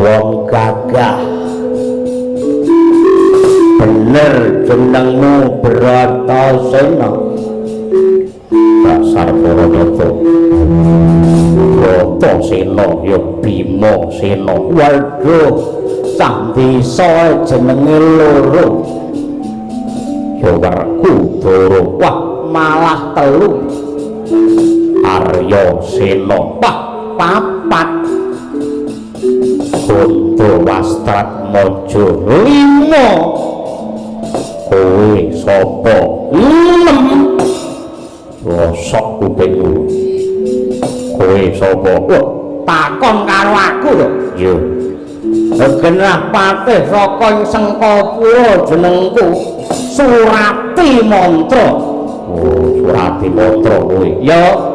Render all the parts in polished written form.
Wong gagah. Bener jenengmu Bratasena. Dasar Baradata. Bratasena ya Bima Sena. Waduh, cah desa jenenge loro. Ya Werkudara. Wah, malah telu. Arya Sena. Wah, papat. Gondo Wastratmaja. 5. Kowe sapa? 6. Rosok kupingmu. Kowe sapa? Wah, takon karo aku to. Iya. Genah patih saka ing Sengkapura jenengku Surati Mantra. Oh, Surati Mantra kowe. Ya.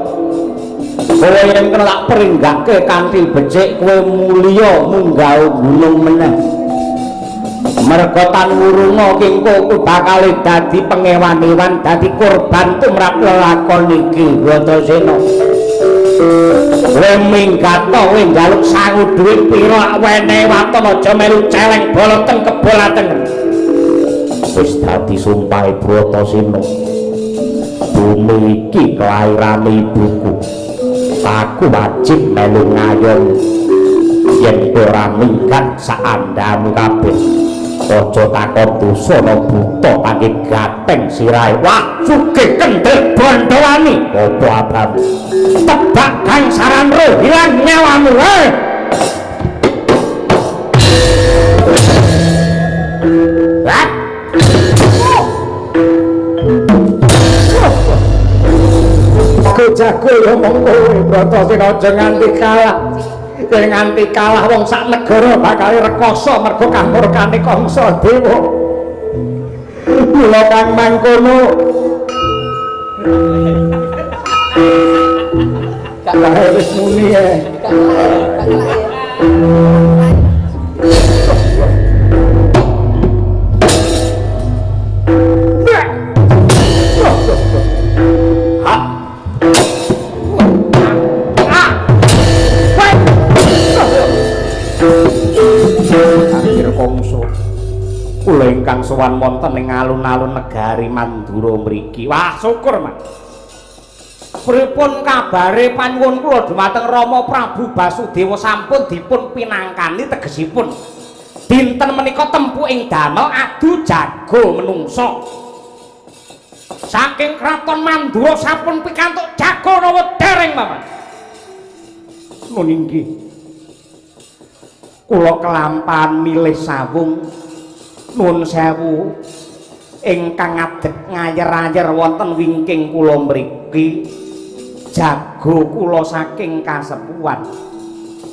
Kowe yen kena tak peringgake kanthi becik kowe mulya munggah gunung meneh. Merga tan wurunga kingko ku bakal dadi pengewan-ewan, dadi korban tumrap lelakon iki Bratasena. Kowe minggat to, kowe njaluk sangu dhuwit pira wenehi waton aja melu celeng boloteng kebolateng. Wis dadi sumpahe Bratasena. Bumi iki kelairane ibuku. Aku wajib melu ngayomi. Yen ora minggat saandamu kabeh. Aja takon dosana buta kangge gateng sirahe. Wah, sugih kendel bandhawani. Apa abramu? Tebak gangsaran roh ilang nyawamu. Eh. Hah? Jago ya mong kowe Bratasena aja nganti kalah. Yen nganti kalah wong sak negara bakal rekoso mergo kamurkane Kangsa Dewa. Mula kang mangkono kalah wis muni e. Kula ingkang sowan wonten ing alun-alun negari Mandura mriki. Wah, syukur, Mas. Pripun kabare panyuwun kula dumateng Rama Prabu Basudewa sampun dipun pinangkani tegesipun dinten menika tempu ing damel adu jago menungsa. Saking kraton Mandura sampun pikantuk jago napa dereng, Paman? Nun inggih. Kula kelampahan milih sawung nuwun sewu ingkang ngadeg ngayer-ayer wonten wingking kula mriki jago kula saking kasepuhan.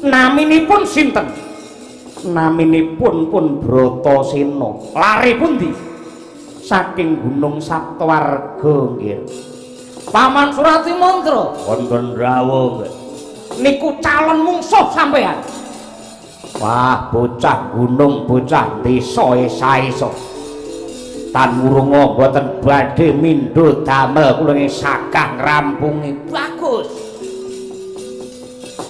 Naminipun sinten? Naminipun pun Bratasena. Lare pundi? Saking Gunung Saptawarga nggih. Paman Surati Mantra wonten rawuh nggih. Niku calon mungsuh sampean. Wah, bocah gunung, bocah desa esa-esa. Tan wurunga mboten badhe mindho damel kula ing sagah ngrampungi. Bagus.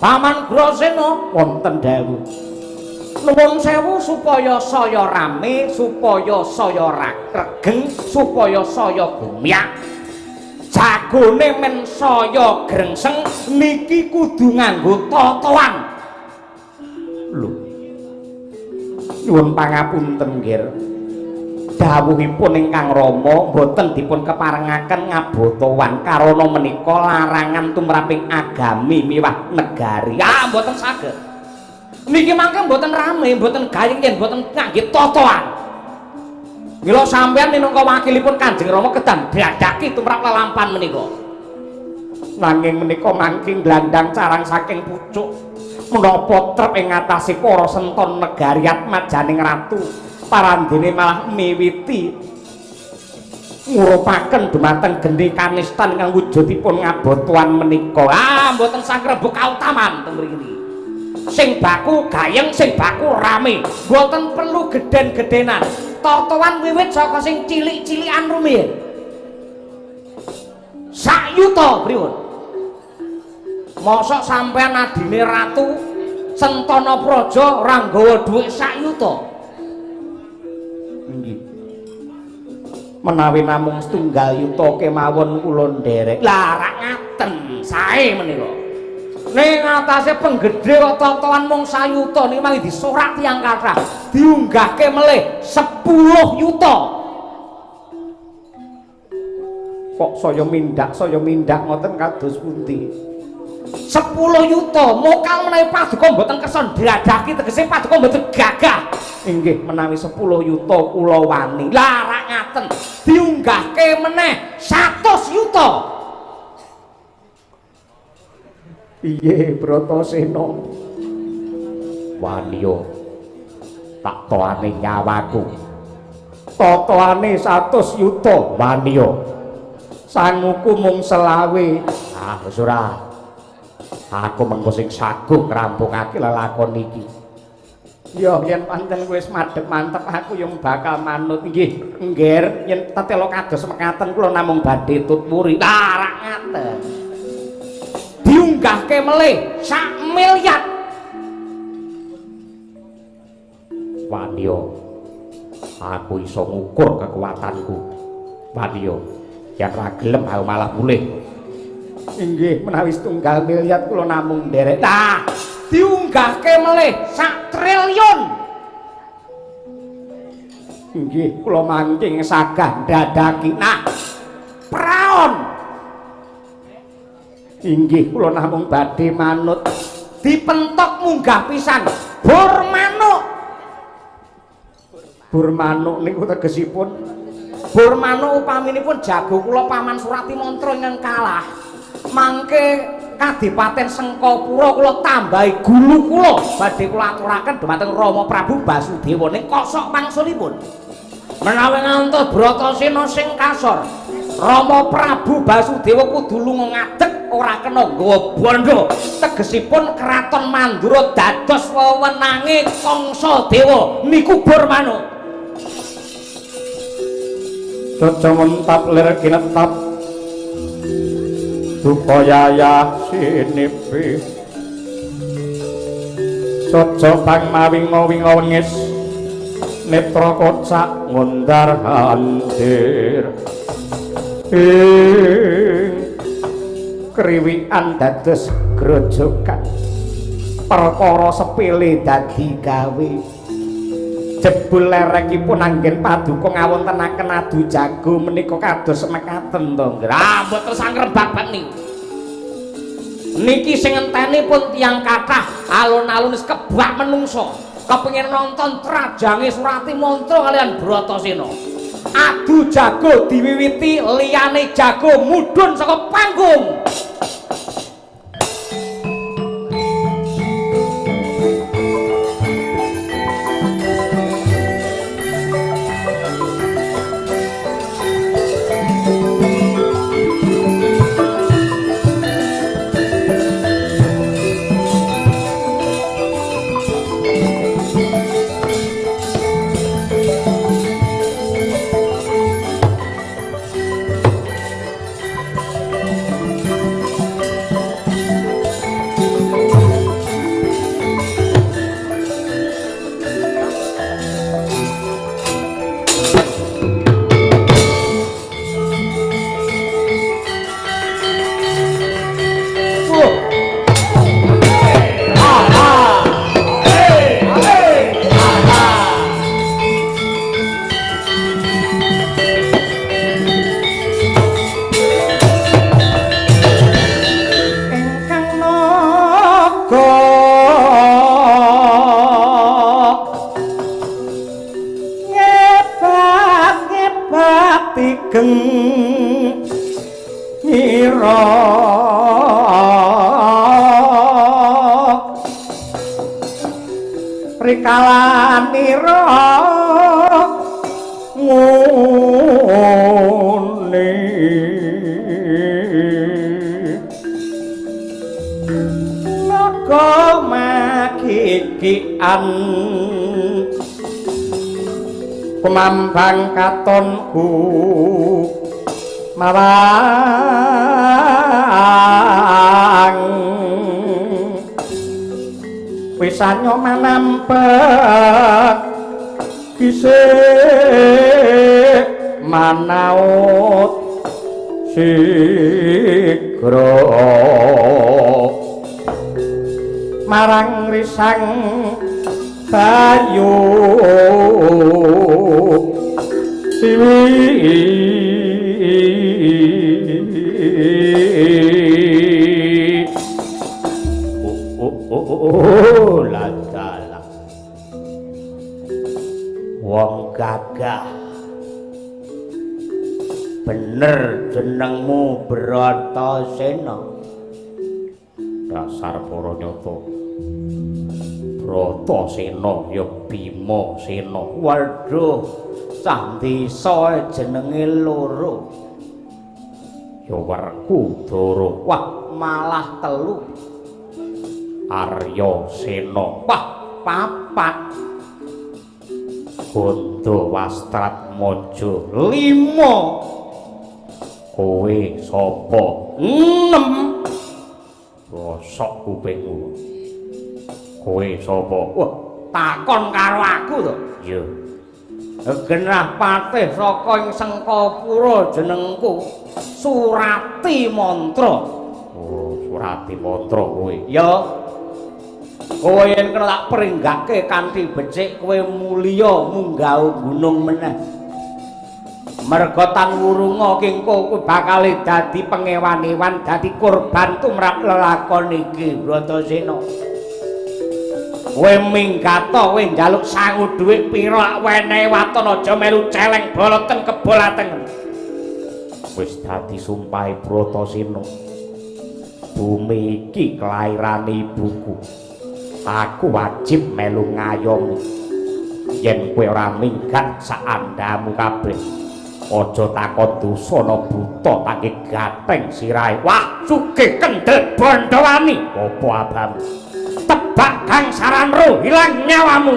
Paman Grasena wonten dawuh. Nuwun sewu supaya saya rame, supaya saya regeng, supaya saya gumyak. Jagone men saya grengseng niki kudu nganggo totoan. Lho. Nyuwun pangapunten, nggih. Dawuhipun ingkang Rama boten dipun keparengaken ngabotowan karana menika larangan tumraping agami miwah negari. Ah, mboten saged. Niki mangke mboten rame, mboten gayeng yen mboten ngangge totoan. Mila sampeyan minangka wakilipun Kanjeng Rama kedah dadaki tumrap lelampan menika. Nanging menika mangke glandang carang saking pucuk. Menapa trep ing ngatasé para senton negari atmajaning ratu parandene malah miwiti ngurupaken dumateng gendhi kanistan ingkang wujudipun ngabotuan menika. Ah, mboten sang rembug kautaman teng mriki niki. Sing baku gayeng, sing baku rame, mboten perlu gedhen-gedhenan. Totoan wiwit saka sing cilik-cilikan rumiyin. Sak yuta pripun? Mosok sampean adine ratu Sentana Praja ora nggawa dhuwit sak yuta. Nggih. Menawi namung setunggal yuta kemawon kula nderek. Lah rak ngaten sae menika. Ning atase penggedhe kok totoan mung sayuta niki mangke disorak tiyang kathah. Diunggahke melih 10 yuta. Kok saya mindak ngoten kados pundi? 10 yuta mokal menawi paduka mboten kersa ndradhaki tegese paduka mboten gagah. Inggih menawi 10 yuta kula wani. Lah rak ngaten diunggahke meneh 100 yuta. Piye Bratasena? Wani yo tak toane nyawaku. Totoane 100 yuta wani yo. Sanguku mung selawe. Ah wis ora. Aku mengko sing saguh ngrampungake lelakon iki. Ya yen pancen wis madhep mantep aku yo bakal manut. Nggih, ngger yen tetela kados mekaten kula namung badhe tut muri. Lah rak ngaten. Diunggahke melih sak miliar. Waniya, aku iso ngukur kekuatanku. Waniya, yen ra gelem aku malah mulih. Inggih menawi setunggal miliar kula namung nderek. Nah, diunggahke melih sak triliun. Inggih kula mangking sagah ndadaki. Nah, praon. Inggih kula namung badhe manut. Dipentok munggah pisan. Bur manuk. Bur manuk niku tegesipun bur manuk upaminipun jago kula Paman Surati Mantra ingkang kalah. Mangke Kadipaten Sengkapura kula tambahi gulu kula badhe kula aturaken dhumateng Rama Prabu Basudewa ning kosok wangsulipun. Menawi ngantos Bratasena sing kasor, Rama Prabu Basudewa kudu lunga ngadeg ora kena nggawa bandha. Tegesipun Kraton Mandura dados wewenange Kangsa Dewa niku bur manuk. Caca mentap lir kinetap duka yayah sinipi. Caca pang mawinga-winga wengis netra kocak ngundar handir. Ing kriwikan dados grojogan. Perkara sepele dadi gawe. Jebul lerekipun anggen paduka ngawontenaken adu jago menika kados mekaten to. Ah mboten sangkrem bab niku. Niki sing ngenteni pun tiyang kathah alun-alun wis kebak menungso. Kepengin nonton trajange Surati Mantra kalian Bratasena. Adu jago diwiwiti liyane jago mudhun saka panggung. Rikalanira ngene naga makikian kumambang katonku mawang Wis anyoman nampek kisik manaut sigra marang risang bayu siwi. Oh, ladalah wong gagah bener jenengmu Bratasena. Dasar para nyata Bratasena ya Bima Sena. Waduh, cah desa jenenge loro ya Werkudara. Wah, malah telu. Arya Sena. Wah, papat. Gondo Wastratmaja. Lima. Kowe sapa? Enem. Bosok kupingmu. Kowe sapa? Wah, takon karo aku to. Iya. Genah patih saka ing Sengkapura jenengku Surati Mantra. Oh, Surati Mantra kowe. Ya. Kowe yen kena tak peringgake kanthi becik kowe mulya munggah gunung meneh. Merga tan wurunga kengko kowe bakal dadi pengewan-ewan, dadi korban tumrap lelakon iki Bratasena. Kowe minggata, kowe njaluk sangu dhuwit pira lak wenehi waton aja melu celeng boloten kebolatengen. Wis dadi sumpahe Bratasena. Bumi iki kelairane ibuku. Aku wajib melu ngayomi. Yen kowe ora minggat saandamu kabeh, aja takon dosana buta tangge gateng sirahe. Wah, sugih kendel bandhawani. Apa abam? Tebak gangsaran roh hilang nyawamu.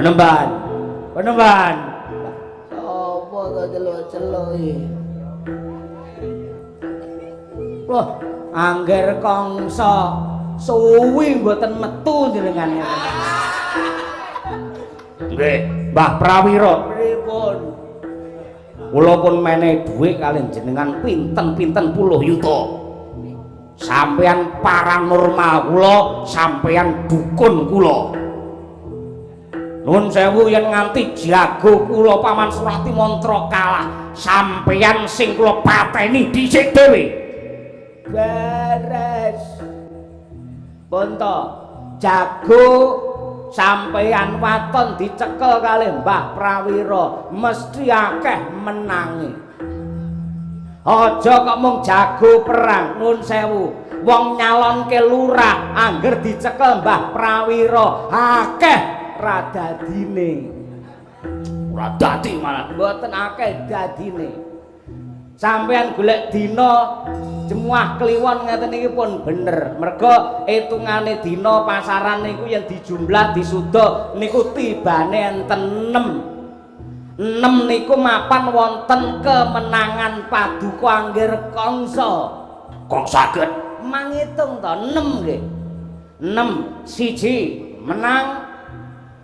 Penemban, penemban. Sopo to celuk-celuk iki? Wah, angger kongso suwi mboten metu jenengan. Nggih, Mbah Prawira. Pripun? Kula pun menehi dhuwit kalih jenengan pinten-pinten puluh yuta. Sampeyan paranormal kula, sampeyan dukun kula. Nuwun sewu yen nganti jago kula Paman Surati mantra kalah, sampeyan sing kula pateni dhisik dhewe. Beres. Pun to, jago sampeyan waton dicekel kalih Mbah Prawira, mesti akeh menange. Aja kok mung jago perang, nuwun sewu. Wong nyalonke lurah angger dicekel Mbah Prawira, akeh ra dadine. Ora dadi malah. Mboten akeh dadine. Sampeyan golek dina Jemuah Kliwon ngeten iki pun bener. Mergo hitungane dina pasaran niku yen dijumlah disuda niku tibane enten 6. 6 niku mapan wonten kemenangan Paduka Anggir Kangsa. Kok saged? Mangitung to 6 nggih. 6 siji menang,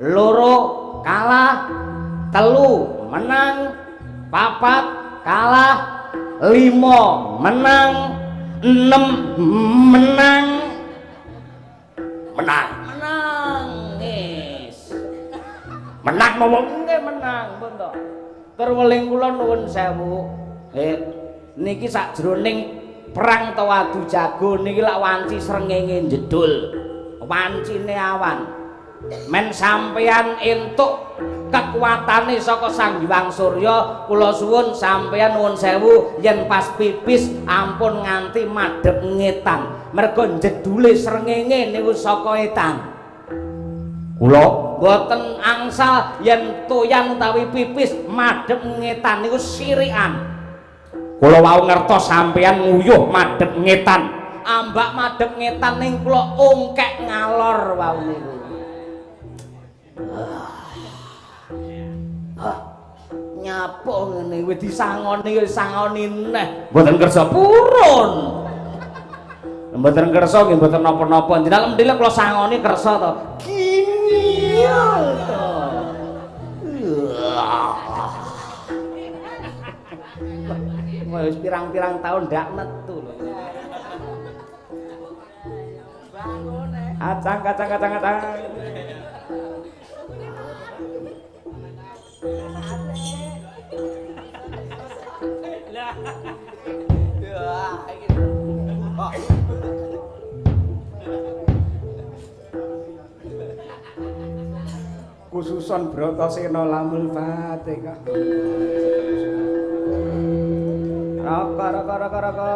loro kalah, telu menang, papat kalah, 5 menang, 6 menang. Menang. Menang wis. Menang nopo? Nggih menang pun to. Tur weling kula nuwun sewu. Niki sakjroning perang utawa adu jago niki lak wanci srengenge njedul. Wancine awan. Men sampeyan entuk kekuatane saka Sang Hyang Surya, kula suwun sampeyan nuwun sewu yen pas pipis ampun nganti madhep ngetan. Mergo njedule srengenge niku saka etan. Kula mboten angsal yen toyan utawi pipis madhep ngetan niku sirikan. Kula wau ngertos sampeyan nguyuh madhep ngetan. Ambak madhep ngetan ning kula ongkek ngalor wau niku. Nyapo ngene wis disangoni wis sangoni neh. Mboten kersa purun. Mboten kersa nggih mboten napa-napa. Jenengan mendile kula sangoni kersa to. Gini to. Wis pirang-pirang tahun ndak metu lho. Acang kacang kacang kacang. Khususon Bratasena lamul Fatihah. Raka raka raka raka.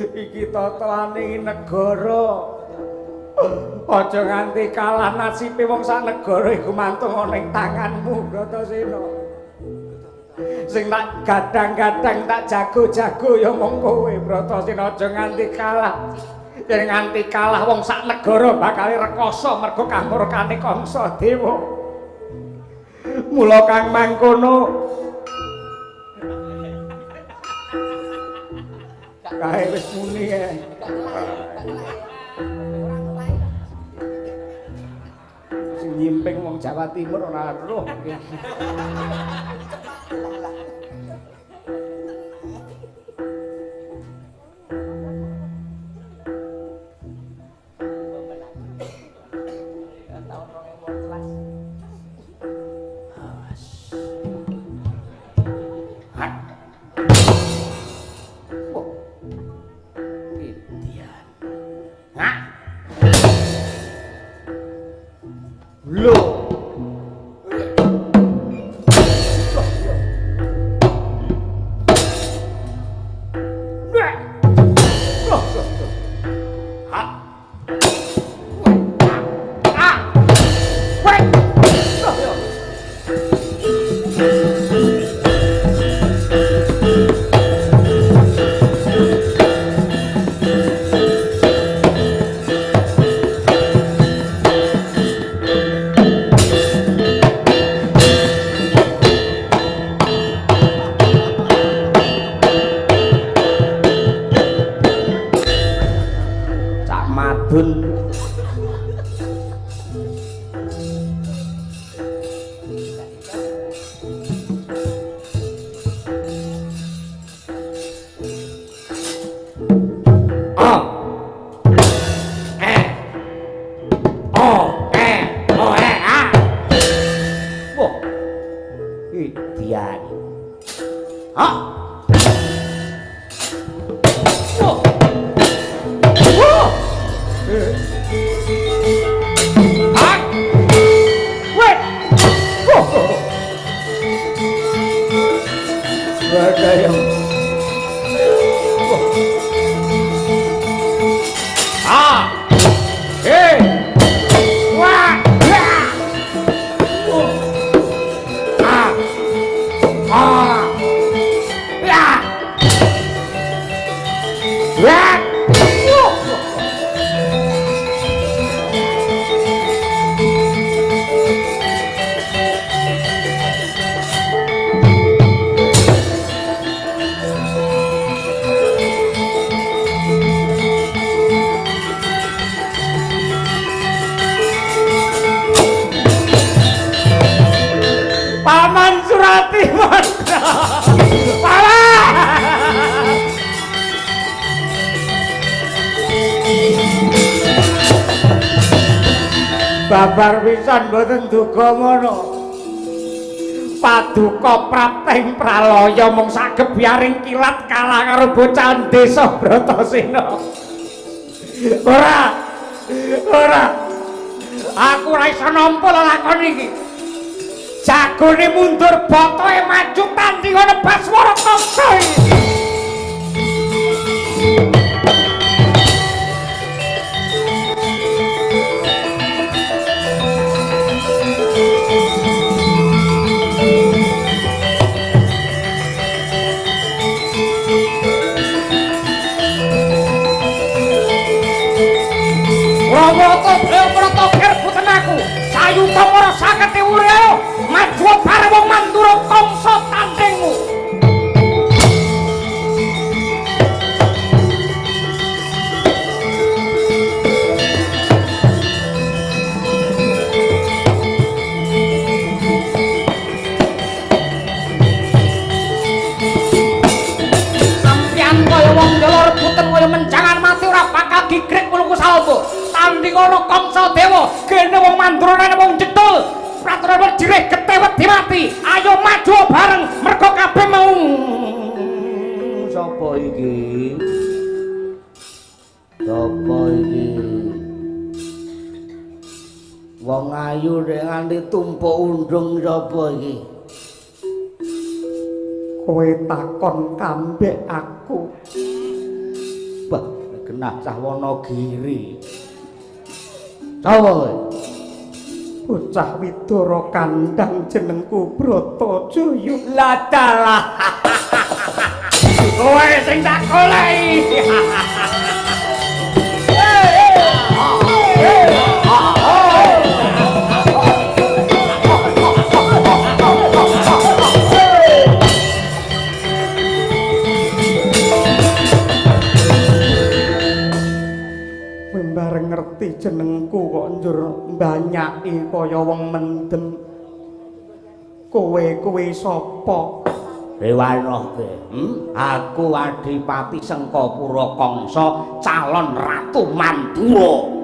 Iki tataane negara. Aja nganti kalah nasibe wong sak negara iku mantung ana ing tanganmu, Bratasena. Sing tak gadang-gadang tak jago-jago ya mung kowe, Bratasena, aja nganti kalah. Yen nganti kalah wong sak negara bakal rekoso mergo kamurkane Kangsa Dewa. Mula kang mangkono kae wis muni e. Sing nyimping wong Jawa Timur ora roh. Babar pisan mboten duga ngono. Paduka prapteng pralaya mung sagebyaring kilat kalah karo bocah desa Bratasena. Ora. Ora. Aku ora iso nampa lelakon iki. Jagone mundur, botohe maju tanding ana Baswara Kangsa iki. Sayuta para saketi wuri ayo maju bareng wong Mandura Kangsa tandingmu. Sampeyan kaya wong ndelok rebutan kaya menjangan mati ora bakal gigrik muluku salbo. Tanding ana Kangsa Dewa, kene wong Mandura rene wong jedul. Pratura jirih getih wedi mati. Ayo maju bareng mergo kabeh mau. Sapa iki? Sapa iki? Wong ayu nek nganti tumpuk undung sapa iki? Kowe takon kambek aku. Bah, genah cah Wonogiri. Sapa kowe? Bocah Widara kandhang jenengku Bratajaya. Lah dalah. Kowe sing tak goleki. Kok njur mbanyaki kaya wong mendem. Kowe kowe sapa? Rewanoke. Aku Adipati Sengkapura Kangsa, calon Ratu Mandura.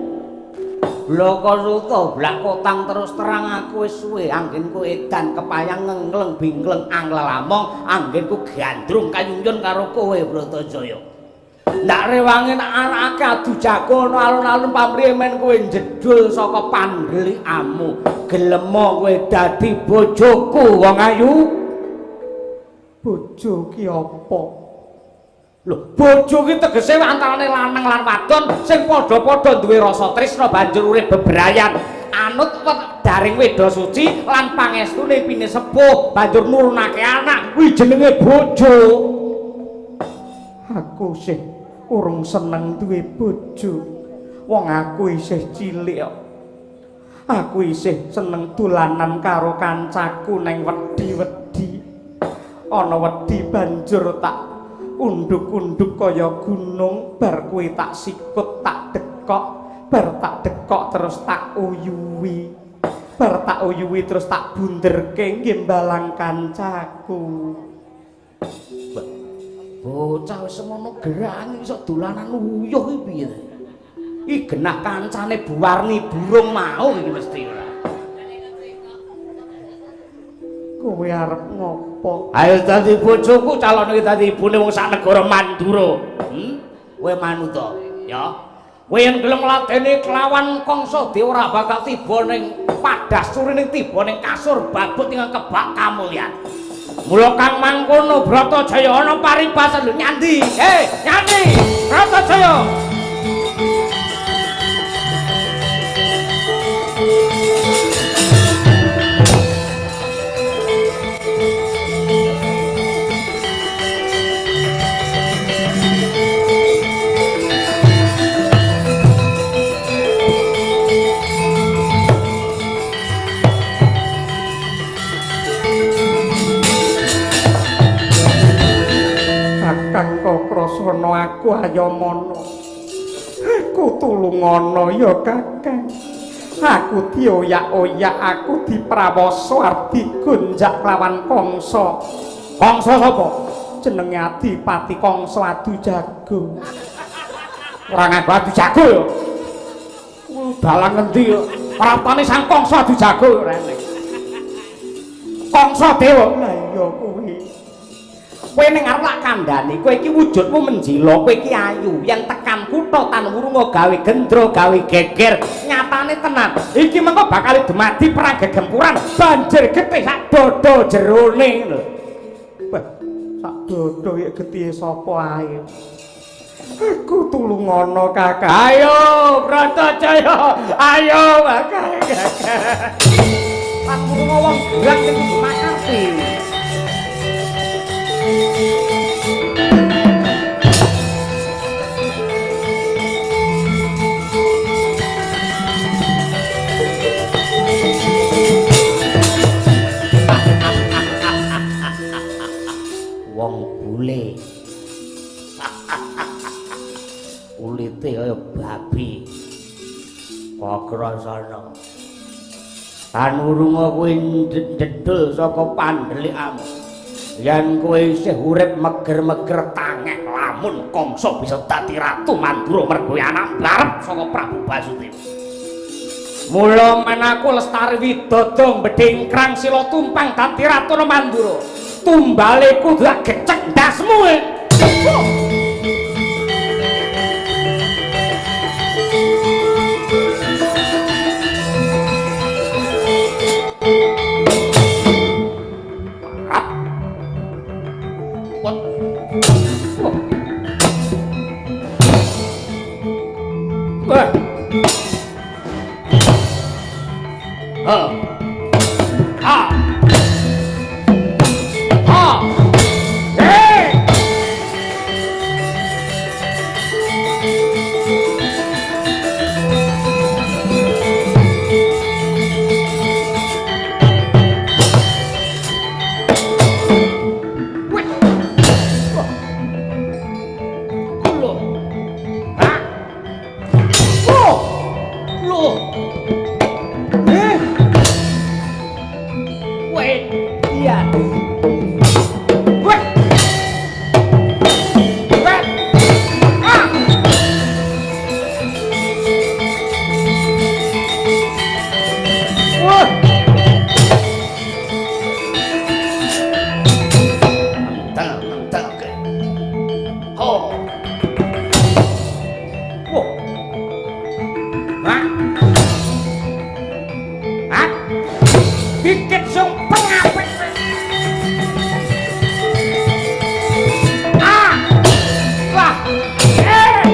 Blaka Suta, blak kotang terus terang aku wis suwe anggenku edan kepayang ngengleng bingkleng anglelamong anggenku gandrung kayungyun karo kowe Bratajaya. Ndak rewangi nek anake adu jago ana alun-alun pamrihe men kowe njedhul saka pandelikamu. Gelemo kowe dadi bojoku wong ayu. Bojo ki apa? Lho, bojo ki tegese antarane lanang lan wadon sing padha-padha duwe rasa tresna banjur urip bebrayan. Anut daring weda suci lan pangestune pinesepuh banjur nurunake anak kuwi jenenge bojo. Aku sih urung seneng duwe bojo. Wong aku isih cilik kok. Aku isih seneng dolanan karo kancaku neng wedi-wedi. Ana wedi banjur tak unduk-unduk kaya gunung, bar kuwi tak sikut, tak dekok, bar tak dekok terus tak uyuwi. Bar tak uyuwi terus tak bunderke nggih mbalang kancaku. Bocah wis semono gerang iso dolanan uyuh iki piye? Iki genah kancane buwarni burung mau iki mesti ora. Kowe arep ngopo? Ayo dadi bojoku, calon iki dadi ibune wong sak negara Mandura. Kowe manut to, ya. Kowe yen gelem ngladeni kelawan Kangsa Dewa ora bakal tiba ning padhasuri ning tiba ning kasur babut ingkang kebak kamulyan. Mula kang mangkono Bratajaya ana paribasan lho nyandi. Hei, nyandi. Bratajaya. Kakang Kakrasana aku ayamana. Aku tulungana ya Kakang. Aku dioyak-oyak, aku diprawasa arep digonjak lawan Kangsa. Kangsa sapa? Jenenge Adipati Kangsa Adu Jago. Ora nganggo adu jago ya. Dalang ngendi ya? Pratane sang Kangsa Adu Jago ora enek. Kangsa Dewa. Lah iya kuwi. Kowe ning arep lak kandhani, kowe iki wujudmu menjila, kowe iki ayu. Yen tekan kutha Tanwurunga gawe gendro, gawe geger, nyatane tenan. Iki mengko bakal dumadi perang gegempuran, banjir getih sak dodo jerone lho. Wah, sak dodo iki getihe sapa ae. Aku tulungana Kakang. Ayo Bratajaya, ayo Kakang. Tanwurunga wong gerang sing kudu makarti. Wong bule kulite kaya babi Kakrasana. Tanwurunga kuwi ndedul saka pandelikamu. Yen kowe isih urip meger-meger tangeh lamun Kangsa bisa dadi ratu Mandura mergo anak barep saka Prabu Basudewa. Mula men aku lestari widodo mbedhingkrang sila tumpang dadi ratu Mandura. Tumbale kudu tak gecek ndasmu. Wah. Ha. Ha. Ha. Hey. Wedian. Weh. Weh. Ah. Wah. Mentel, mentel ke. Oh. Wah. Hah? Hah? Dikit sing pengapit. Ah. Wah. Eh.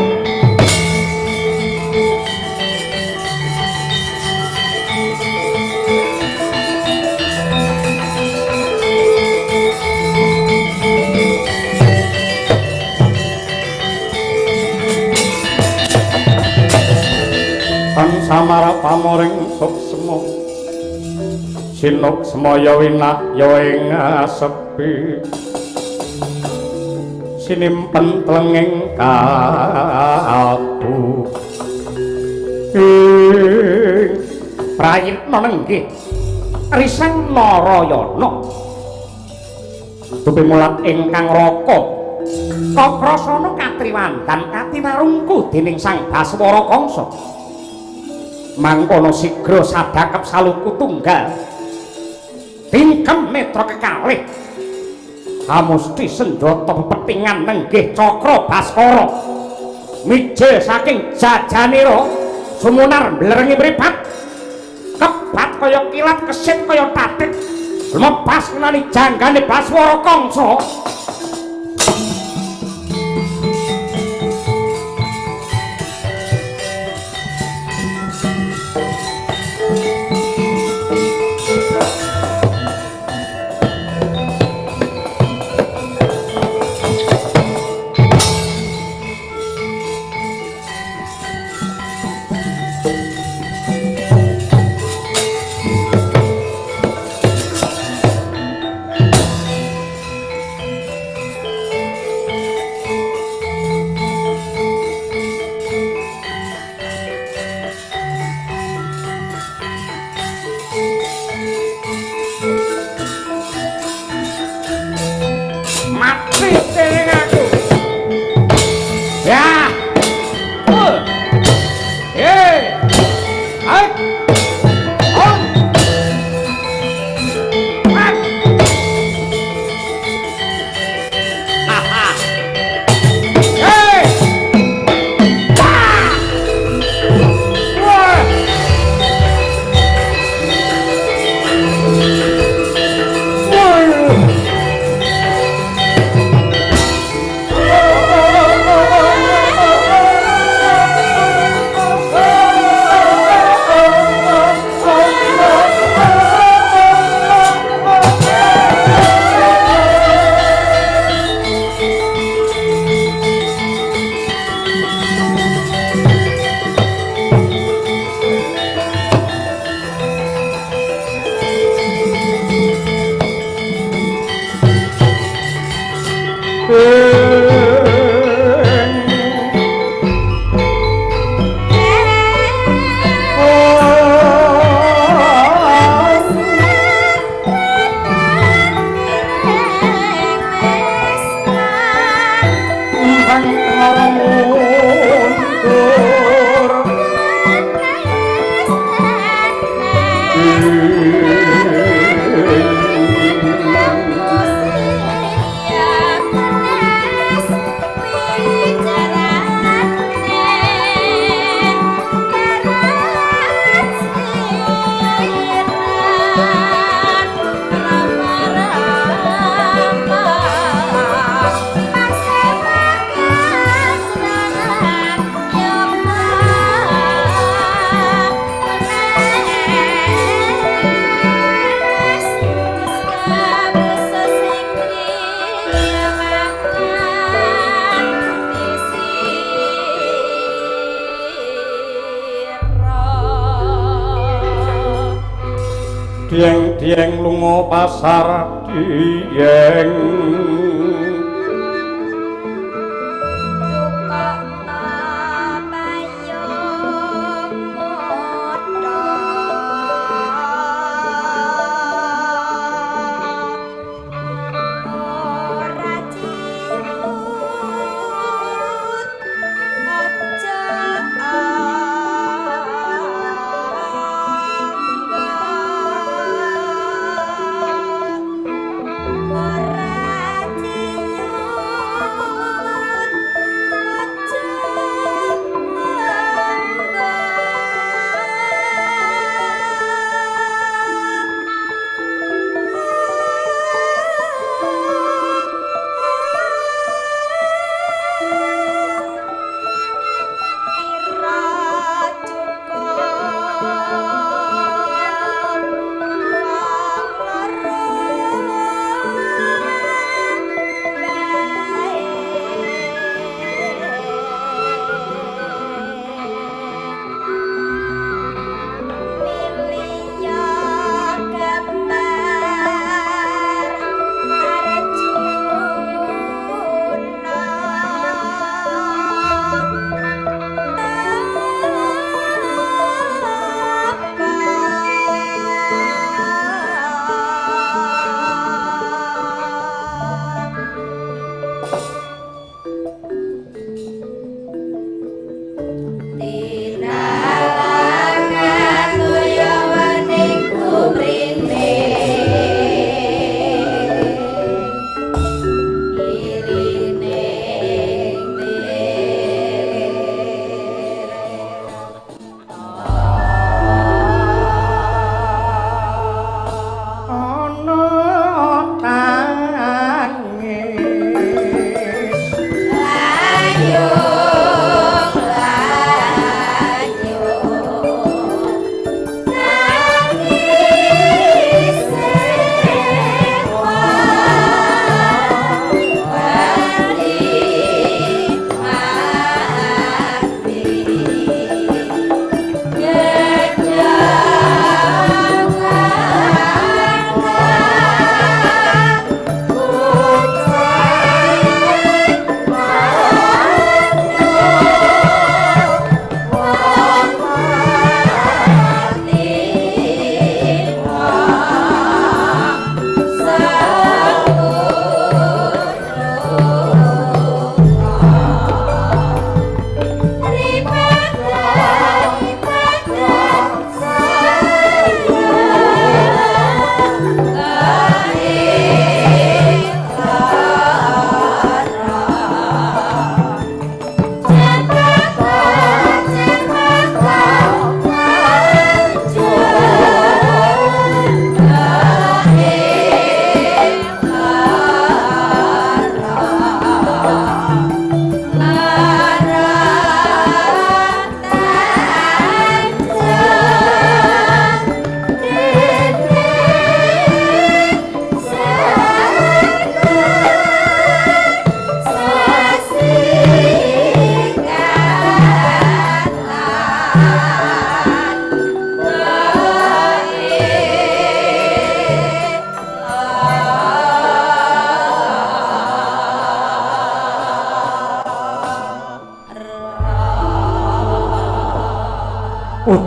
Tan samara pamoring suksma sinuk semaya winahya ing asepi sinimpen tlenging kalbu ing Prayitna nenggih Risang Narayana tupimulat ingkang raka kakrasana katriwandan katinarungku dening Sang Baswara Kangsa mangkono sigra sadakep saluku tunggal tingkem netra kekalih kamusti senjata pepetingan nenggih Cakra Baskara mijil saking jajanira sumunar mblerengi mripat kebat kaya kilat kesit kaya tatik lepas ngenani janggane Baswara Kangsa. Mati dening aku. Ya. Eh. Hai. Oh. Ah. Haha. Eh. Wah. Wah. Wah. Dieng-dieng lunga pasar dieng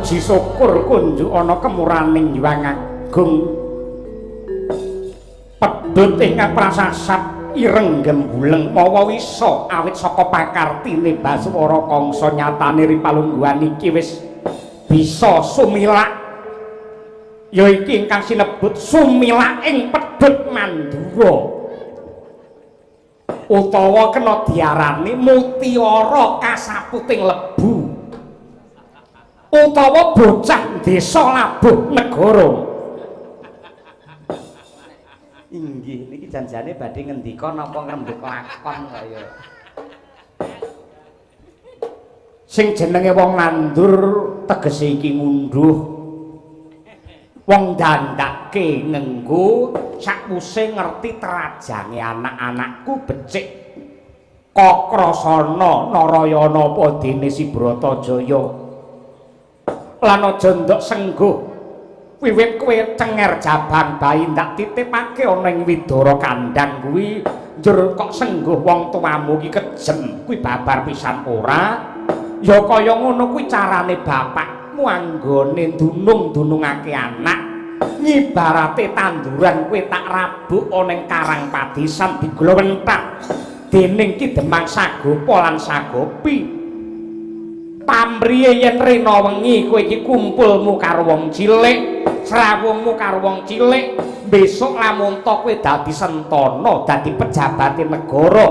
Puji syukur kunjuk ana kemuraning Hyang Agung. Pedhot ingkang prasasat ireng gembuleng mawa wisa awit saka pakartine Baswara Kangsa nyatane ri palungguhan iki wis bisa sumilak. Ya iki ingkang sinebut sumilak ing pedhot Mandura utawa kena diarani mutiara kasaputing lebu utawa bocah desa labuh negara. Inggih, niki janjane badhe ngendika napa ngrembug lakon kaya. Sing jenenge wong nandur tegese iki ngunduh, wong dandake ngenggo sakwuse ngerti terajange anak-anakku becik Kakrasana Narayana apa dene Si Bratajaya lan aja ndok sengguh wiwit kowe cenger jabang bayi ndak titipake ana ing widara kandhang kuwi njur kok sengguh wong tuamu iki kejem kuwi babar pisan ora. Ya kaya ngono kuwi carane bapakmu anggone dunung-dunungake anak. Ngibarate tanduran kuwi tak rabuk ana ing karang padisan diglowentak dening Ki Demang Sagopa lan Sagopi. Pamriye yen rena wengi kowe iki kumpulmu karo wong cilik, srawungmu karo wong cilik, besok lamun to kowe dadi sentana, dadi pejabate negara,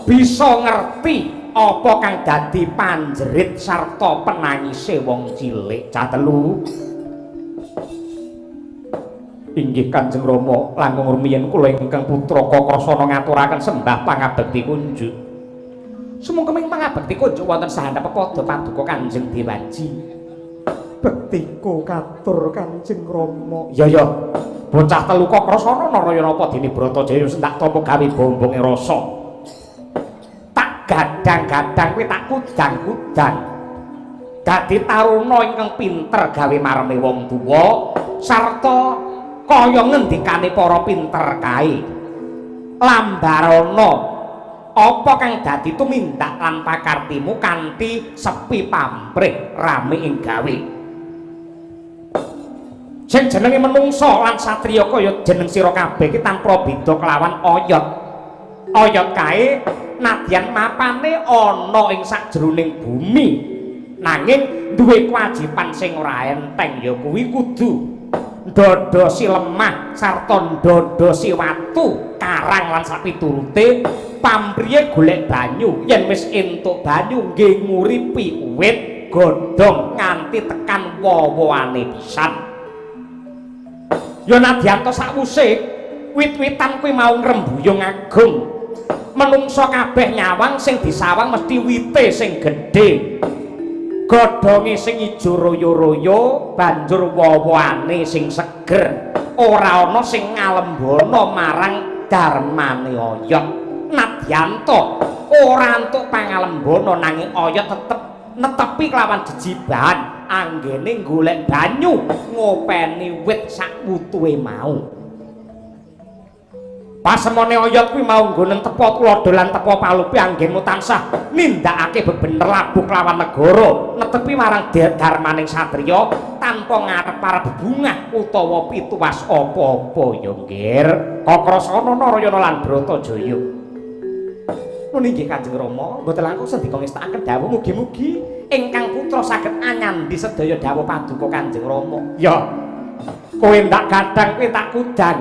bisa ngerti apa kang dadi panjerit sarta penangise wong cilik. Cah telu. Inggih Kanjeng Rama, langkung rumiyin kula ingkang putra Kakrasana ngaturaken sembah pangabekti kunjuk. Sumangga pangabekti kunjuk wonten sahandap pepada paduka Kanjeng Dewaji. Bektiku katur Kanjeng Rama. Ya ya, bocah telu Kakrasana Narayana apa dene Bratajaya sendak tampa gawe bombonge rasa. Tak gadang-gadang kuwi tak kudang-kudang. Dadi taruna ingkang pinter gawe mareme wong tuwa sarta kaya ngendikane para pinter kae. Lambarana apa kang dadi tumindak lan pakartimu kanthi sepi pamrih rame ing gawe. Sing jenenge menungsa lan satriya kaya jeneng sira kabeh iki tanpa beda kelawan oyot. Oyot kae nadyan mapane ana ing sakjroning bumi nanging duwe kewajiban sing ora enteng ya kuwi kudu ndodosi lemah sarta ndodosi watu karang lan sapiturute pamriye golek banyu. Yen wis entuk banyu nggih nguripi wit godhong nganti tekan wowoane pisan. Ya nadyan to sakwuse wit-witan kuwi mau ngrembuyung agung, menungsa kabeh nyawang sing disawang mesti wite sing gedhe, godhonge sing ijo royo-royo, banjur wowoane sing seger. Ora ana sing ngalembana marang darmane oyot. Nadyan to ora entuk pangalembana nanging oyot tetep netepi kelawan jejibahan anggene golek banyu ngopeni wit sak wutuhe mau. Pasemone oyot kuwi mau nggonen tepa tuladha lan tepa palupi anggenmu tansah nindakake bebener labuh kelawan negara netepi marang darmaning satriya tanpa ngarep-arep bebungah utawa pituwas apa-apa. Ya nggir Kakrasana Narayana lan Bratajaya. Nun inggih Kanjeng Rama, mboten langkung sendika ngestakaken dawuh mugi-mugi ingkang putra saged anyandi sedaya dawuh paduka Kanjeng Rama. Ya kowe ndak gadang kowe tak kudang.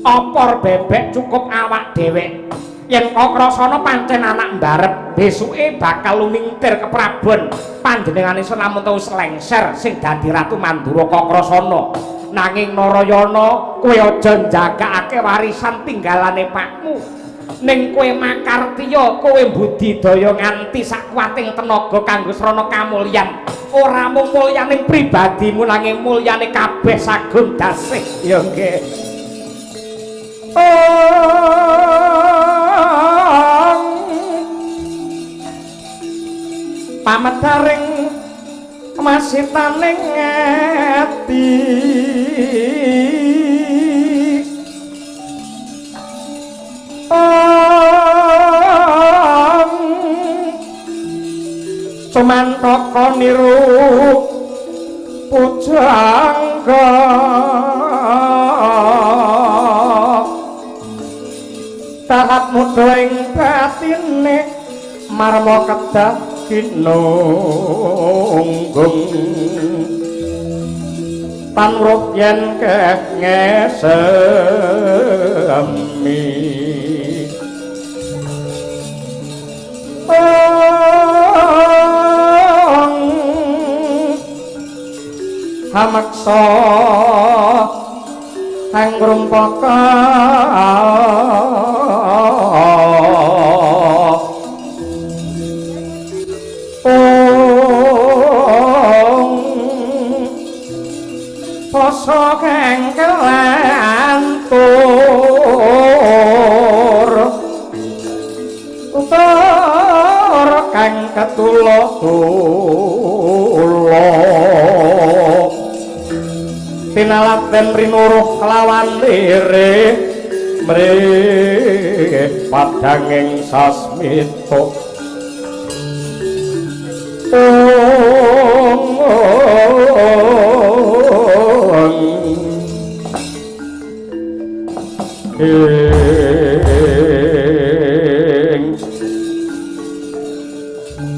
Opor bebek cukup awak dhewek. Yen Kakrasana pancen anak mbarep, besuke bakal lumingtir ke prabon. Panjenengane lamun tau selengser sing dadi Ratu Mandura Kakrasana. Nanging Narayana, kowe aja njagakake warisan tinggalane pakmu. Ning kowe makartiya, kowe mbudidaya nganti sakuwating tenaga kanggo srana kamulyan. Ora mung mulyaning pribadimu nanging mulyane kabeh sagung dasih. Ya nggih. Pamedaring masitaning ati Cumantaka Kala niru pujangga tahat mudha ing batine marma kedah kinunggung panrup yen keh ngesemi hameksa angrumpaka poso kang kelantur utur kang ketula-tula tinalaten rinuruh kelawan lirih mrih padanging sasmita.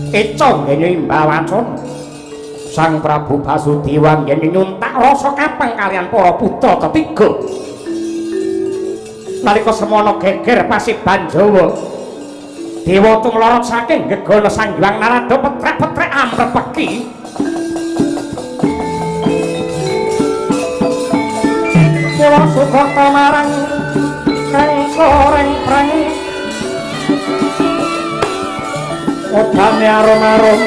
Eca nggene imbawacana Sang Prabu Basudewa nggene nyuntak rasa kapang kalian para putra ketiga. Nalika semono geger Pasiban Jawa, dewa tumlorot saking gegana Sang Hyang Narada petrek-petrek amrepeki. Kula sugata marang kang soreng preng odane arum-arum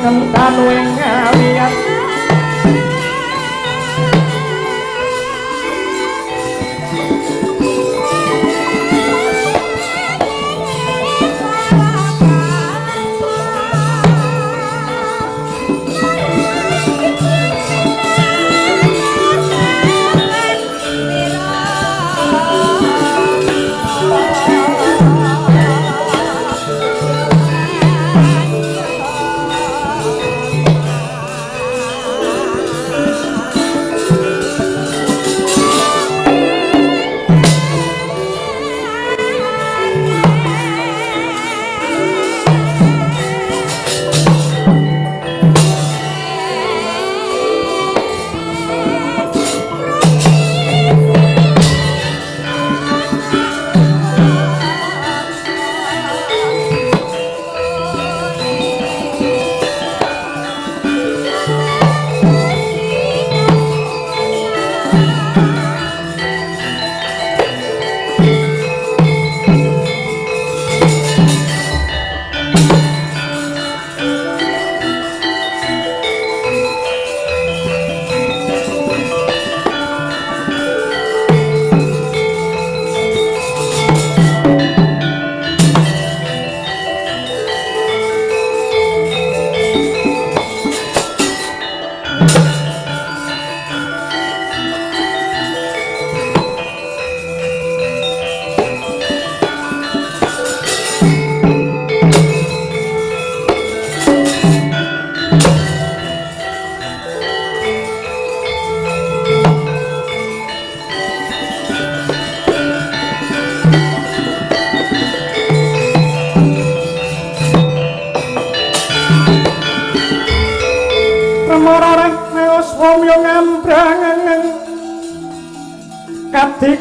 ngentanu ing ngaliyan.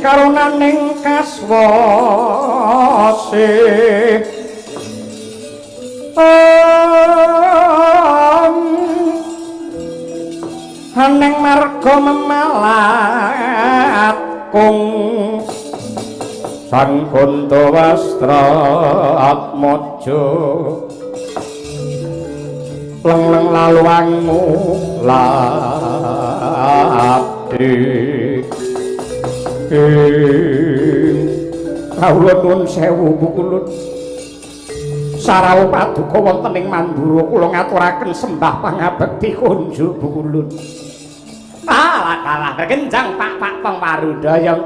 Karunaning kaswase haneng marga memalat kung Sang Kuntawastra Atmaja lengleng laluangmu lati. Kawula nuwun sewu bukulun sarawuh paduka wonten ing Mandura kula ngaturaken sembah pangabekti kunjuk bukulun. Alah kalah regenjang pak-pak pong warudaya.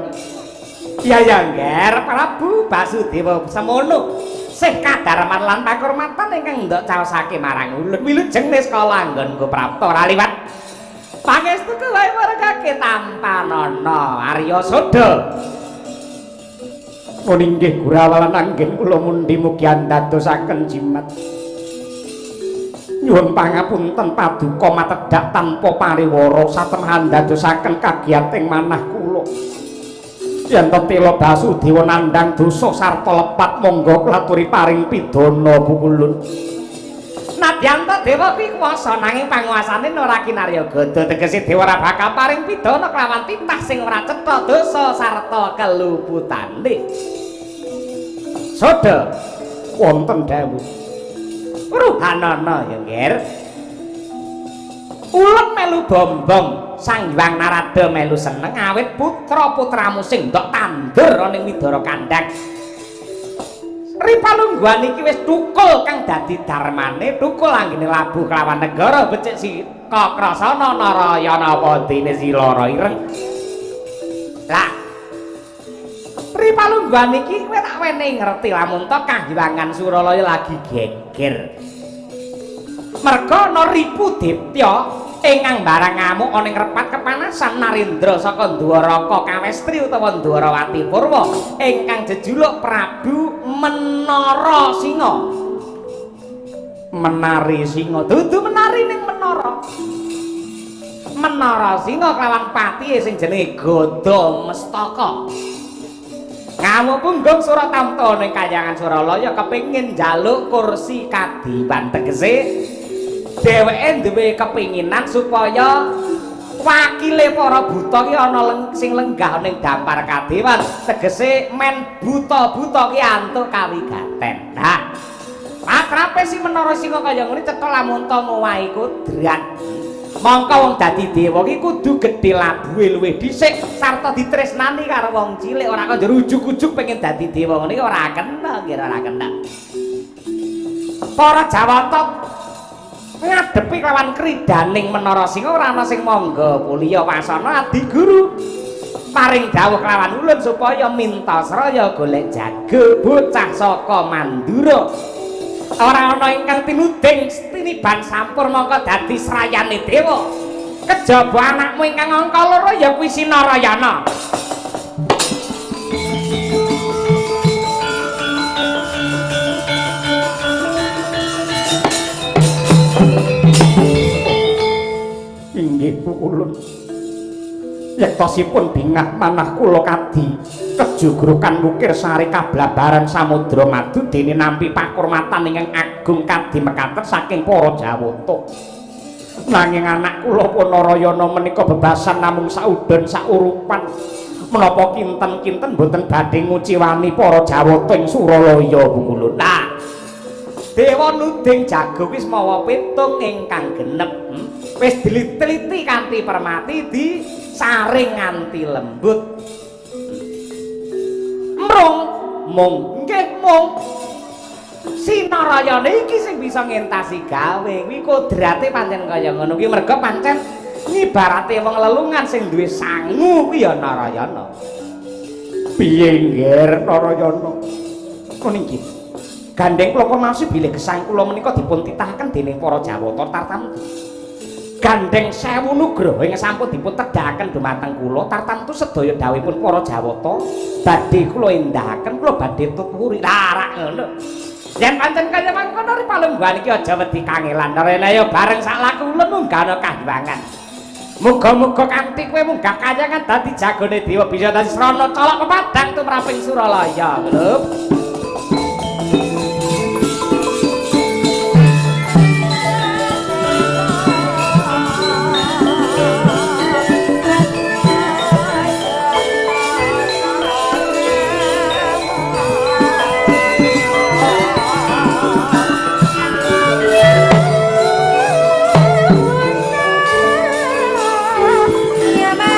Ya ya ngger Prabu Basudewa semono Sih kadarman lan pakurmatan ingkang ndok caosake marang ulun. Wilujeng niskala anggonku prapta ora liwat. Pangestu kula margake tampanana Arya Soda. Pun inggih gurawalan anggen kula mundi mugi andadosaken jimat. Nyuwun pangapunten paduka matedhak tanpa pariwara satemah andadosaken kagiyating manah kula. Yen tetela Basudewa nandhang dosa sarta lepat monggo kula aturi paring pidana pukulun. Nadyan ta dewa kuwi kuwasa nanging panguasane ora kinarya gada tegese dewa ora bakal paring pidana kelawan titah sing ora cetha dosa sarta keluputane. Soda wonten dawuh. Ruhanana ya, Nger. Ulun melu bombong Sang Hyang Narada melu seneng awit putra-putramu sing ndok tandur ana ning Widara Kandhang. Ripalungguhan iki wis tukul kang dadi darmane, tukul anggene labuh kelawan negara becik si Kakrasana Narayana padene Silara ireng. Lah Ripalungguhan iki kowe tak wenehi ngerti lamun to Kahyangan Suralaya lagi geger. Merga ana Ripu Ditya ingkang barang ngamuk ana ing repat kepanasan Narendra saka Ndwaraka Kawestri utawa Ndwarawati Purwa ingkang jejuluk Prabu Menara Singa. Menari Singa dudu menari ning menara. Menara Singa kelawan patihe sing jenenge Gada Mestaka. Ngamuk punggung Suratamta ning Kahyangan Suralaya kepengin njaluk kursi kadiwan tegese dheweke duwe kepinginan supaya wakile para buta ki ana sing lenggah ning dampar kadewan tegese men buta-buta ki antuk kawigaten. Nah, akrabe si Menara Singa kaya ngene cetha lamun ta ngowahi kodrat. Mongko wong dadi dewa ki kudu gedhe labuhe luwih dhisik sarta ditresnani karo wong cilik ora kok ujug-ujug pengen dadi dewa ngene ora kena kira ora kena. Para Jawata ngadepi kelawan kridaning Menara Singa ora ana sing mangga puliya wasana adiguru paring dawuh kelawan ulun supaya minta sraya golek jago bocah saka Mandura. Ora ana ingkang tinuding tiniban sampur mongko dadi srayane dewa. Kejaba anakmu ingkang angka loro ya kuwi Sinarayana. Inggih pukulun. Yektosipun bingah manah kula kadi kejugrukan wukir sari kablabaran samudra madu dene nampi pakurmatan ingkang agung kadi mekaten saking para Jawata. Nanging anak kula Punarayana menika bebasan namung saudon saurupan. Menapa kinten-kinten boten badhe nguciwani para Jawata ing Suralaya pukulun. Nah, dewa nuding jago wis mawa pitung ingkang genep. Wis diliteliti kanthi permati disaring nganti lembut. Mrung mung nggih mung Sinarayana iki sing bisa ngentasi gawe kuwi kodrate pancen kaya ngono kuwi merga pancen ngibarate wong lelungan sing duwe sangu kuwi ya Narayana. Piye ngger Narayana? Ngono iki. Gandeng kula kurmasi bilih gesang kula menika dipun titahaken dening para Jawata tartamtu. Gandeng sewu nugraha ingkang sampun dipun tedhakaken dumateng kula tartamtu sedaya dawuhipun para Jawata badhe kula endahaken kula badhe tuturi. Lah ngono. Yen pancen kaya mangkono ripalungguhan iki aja wedi kangelan. Rene ya bareng sak laku ulun munggah kahyangan. Muga-muga kanthi kowe munggah kahyangan dadi jagone dewa bisa dadi srana colok pepadang tumraping Suralaya. Lho. Ya Mas, ya Mas,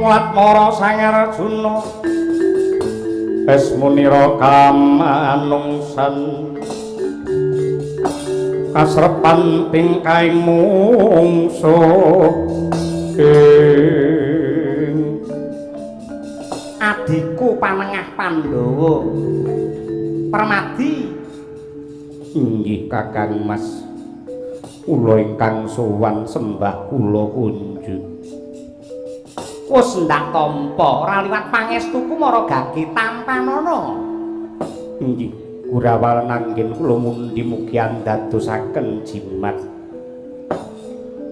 Watmara Sang Arjuna esmunira kamanungsan kasrepan tingkahing mungsuh ing Adhiku panengah Pandhawa Permadi. Inggih Kakang Mas, kula ingkang sowan sembah kula kunjuk. Wis ndak tampa ora liwat pangestuku mara gage tampanana. Inggih Kurawal nanggen kula mundi mugi andadosaken jimat.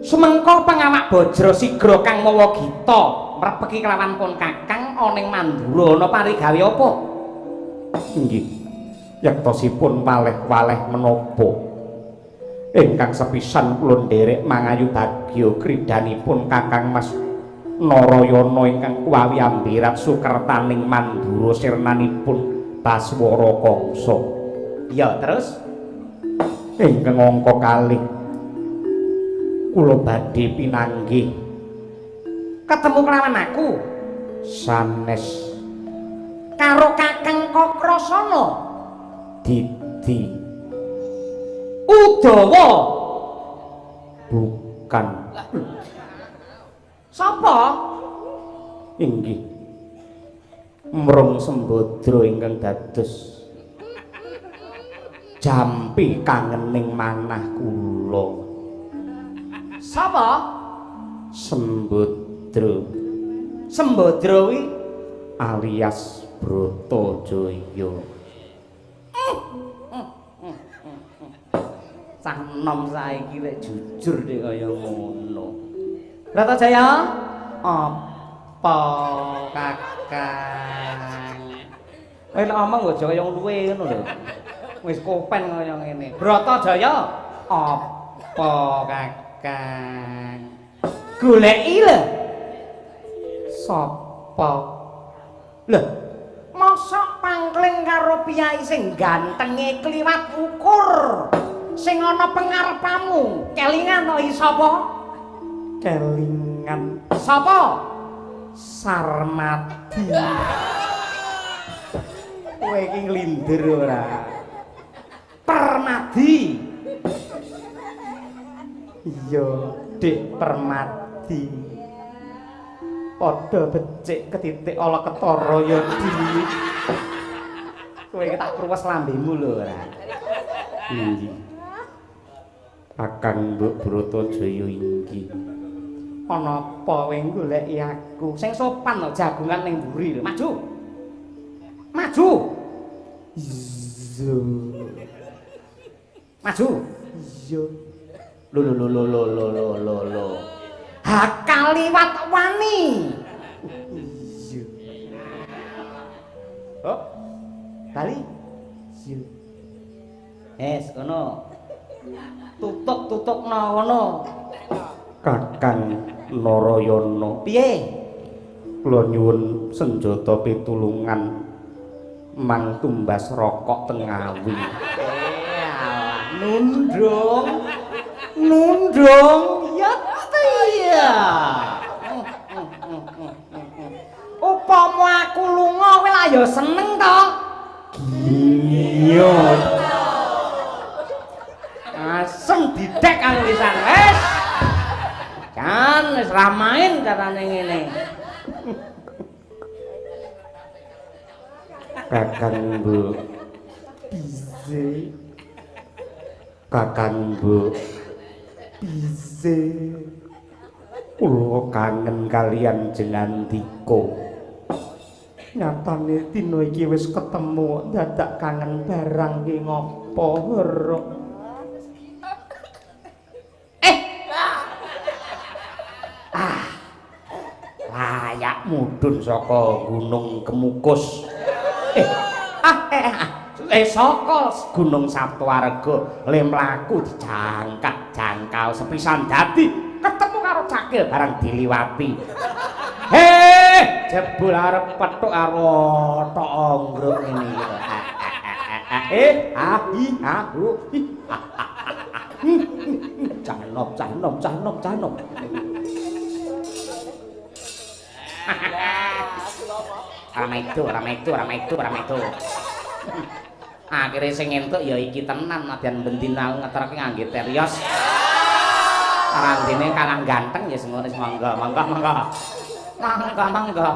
Sumengko pangawak Bajra Sigra kang mawa gita mrepeki kelawan pun Kakang ana ing Mandura ana parigawe apa? Inggih yektosipun waleh-waleh menapa ingkang sepisan kula nderek mangayu bagya kridhanipun Kakang Mas Narayana ingkang kuwawi ambirat sukertaning Mandura sirnanipun Baswara Kangsa. Ya terus ingkang angka kalih kula badhe pinanggih ketemu kelawan aku sanes karo Kakang Kakrasana Didi Udawa. Bukan. Sapa? Inggih Mrung Sembadra ingkang dados jampi kangening manah kula. Sapa? Sembadra. Sembadra kuwi alias Bratajaya. Cah enom saiki lek jujur dek kaya ngono. Bratajaya, apa Kakang? Kowe nek omong aja kaya luwe ngono lho. Wis kopen kaya ngene. Bratajaya, apa Kakang? Goleki lho. Sapa? Lho, mosok pangkling karo piyai sing gantenge kliwat ukur. Sing ana pengarepamu, kelingan to sapa? Kelingan sapa? Sarmadi. Kowe iki nglindir ora? Permadi. Iya, Dik Permadi. Padha becik ketitik ala ketara ya, Dik. Kowe iki tak kruwes lambemu lho ora. Inggih. Kakang Mbok Bratajaya inggih. Ana apa kowe goleki aku? Sing sopan lho jagongan ning mburi lho. Maju. Maju. Iya. Maju. Iya. Lho lho lho lho lho lho lho lho. Hakaliwat wani. Iya. Oh. Bali. Iya. Es kono. Tutuk-tutukno kono. Kakang Narayana. Piye? Kula nyuwun senjata pitulungan mang tumbas rokok teng Ngawi. Nundung. Nundung ya iya. Upama aku lunga kowe lak ya seneng to? Iya. Asem didek aku pisan wis. Jan wis ra main carane ngene. Kakang Mbok Bize. Kakang Mbok Bize. Kula kangen kalian jenandika. Nyatane dina iki wis ketemu dadak kangen barang ki ngopo heruk. Layak mudhun saka Gunung Kemukus. Saka Gunung Saptawarga le mlaku dijangkak-jangkau sepisan dadi ketemu karo cakil barang diliwati. Heh, jebul arep pethuk karo tok anggruk ngene iki. Ah hi ah hu. Cah nom cah nom cah nom cah nom. Ora itu, ora itu, ora itu, ora itu. Akhire sing entuk ya iki tenan, nadyan bendina ngeterke ngangge terios. Randine kalah ganteng ya sing ngono, monggo, monggo, monggo. Monggo, monggo.